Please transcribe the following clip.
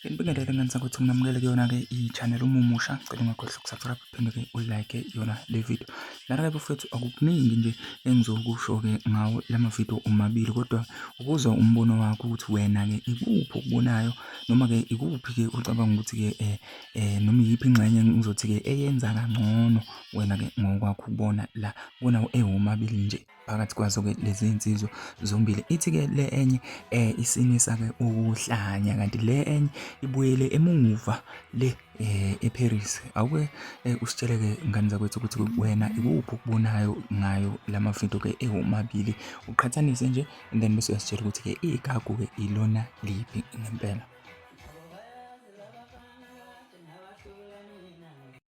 Ngibingelele ngane zakwethu nginamukele kuyona-ke i-channel uma umusha ngicela ungakhohlwa ukusubscribe uphinde-ke ulike yona le video. Lana-ke bafethu akukuningi nje engizokusho-ke ngawo lama video omabili kodwa ukuzwa umbono wakho ukuthi wena-ke ikuphi okubonayo noma-ke ikuphi-ke ocabanga ukuthi-ke eh, eh noma iyiphi ingxenye ngizothi-ke eyenza kangcono wena-ke ngokwakho ukubona la kubona ewomabili nje. Phakathi kwazo-ke lezi nsizwa zombili ithi-ke le enye eh isinisa-ke ukuhlanya kanti le enye ibuyele emuva le eh eParis. Awuke eh, usitshele-ke ngane zakwethu ukuthi wena ikuphi okubonayo ngayo lama video ke ewomabili uqhathanise nje and then bese uyasitshela ukuthi-ke igagu-ke ilona liphi ngempela.